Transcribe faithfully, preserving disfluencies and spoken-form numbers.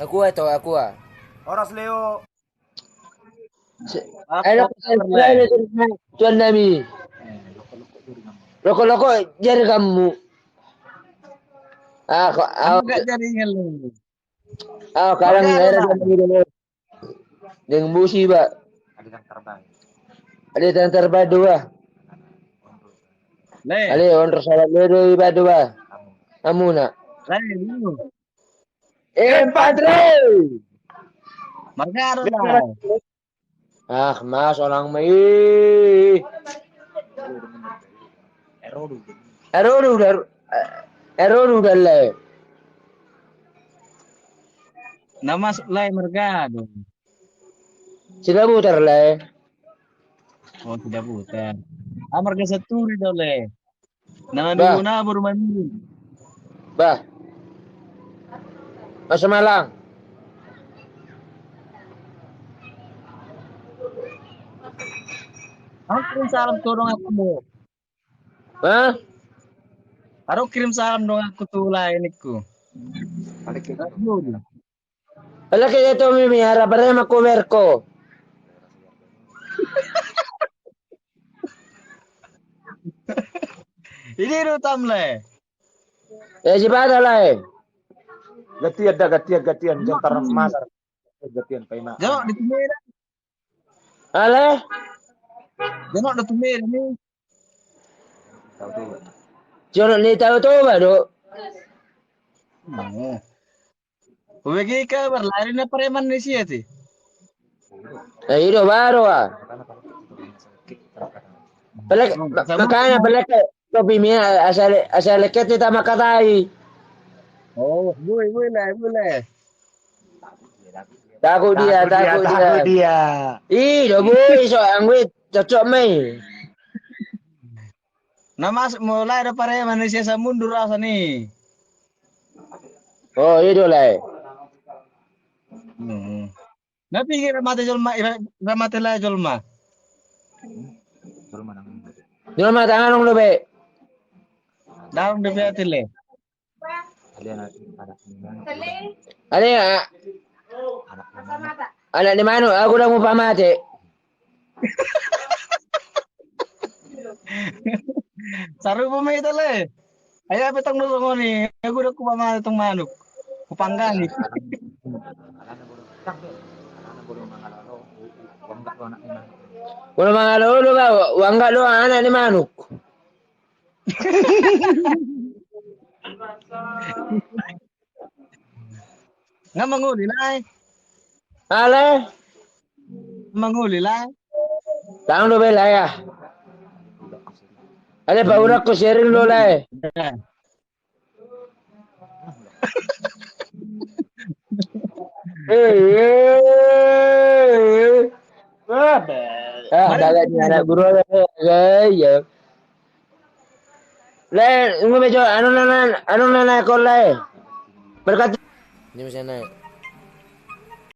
Aqua to, Aqua. Horas, Leo. Apa kabar, Le? Tuan nami. Rokok-rokok jari kamu. Ah, kok, ah, jaringan lu. Ah, kadang era dia dulu. Deng busi, Pak. Ada yang terbaik dua. Le. Ale, on ro salat le do iba dua. Amuna. Le, lu. Empat, Le. Marga do, Le. Ah, mas, orang mai. Ero do, ero do, Le. Na masuk, Le, marga do. Sidabutar, Le. Oh, Sidabutar. Ah, marga Santuri do, Le. Bah. Bah. Masa Malang. Aku kirim salam tu donganku. Hah? Aku kirim salam donganku tu lae ningku. Alek ya to mimi, ara bare ma kuberko. Ini do tam, Le. Eh, si pada, Le. Gantian da, gantian, gantian, jantar masar. Gantian, paima. Jok di tumeda. Ale? Jok di tumeda ni. Jok ni tau tu baru. Hmm. Ubegi kabar lari na pareman ni sia ti. Eh, ido baru ah. Pelek, makanya pelek topi mi asal asal leket kita makatai. Oh, bui bui lah, bui lah. Takut dia, takut dia. Ih, do bui so angguit cocok mai. Na masuk mulai do pareman ni sia sa mundur rasa ni. Oh, iya do lai. Hmm. Na pingkir mate jolma, ira mate lai jolma. Jolma tangan dong do be. Dalam do be atile. Ale, anak ni manuk, aku dang mau pamate. Sarupa ma ita le. Ai ape tong do songon i, aku dang hupamate tong manuk. Hupanggang i. Molo mangalolo ba, huanggap do anak ni manuk. Nga mangoli lai. Ale. Mangoli lai. Tang do be lai ah. Ale, paurangku sharing do lai. Ah, dalan ni anak guru ya. Lai, nunga be jo, anu nana, anu nana kau lai. Berkat. Ini masih naik.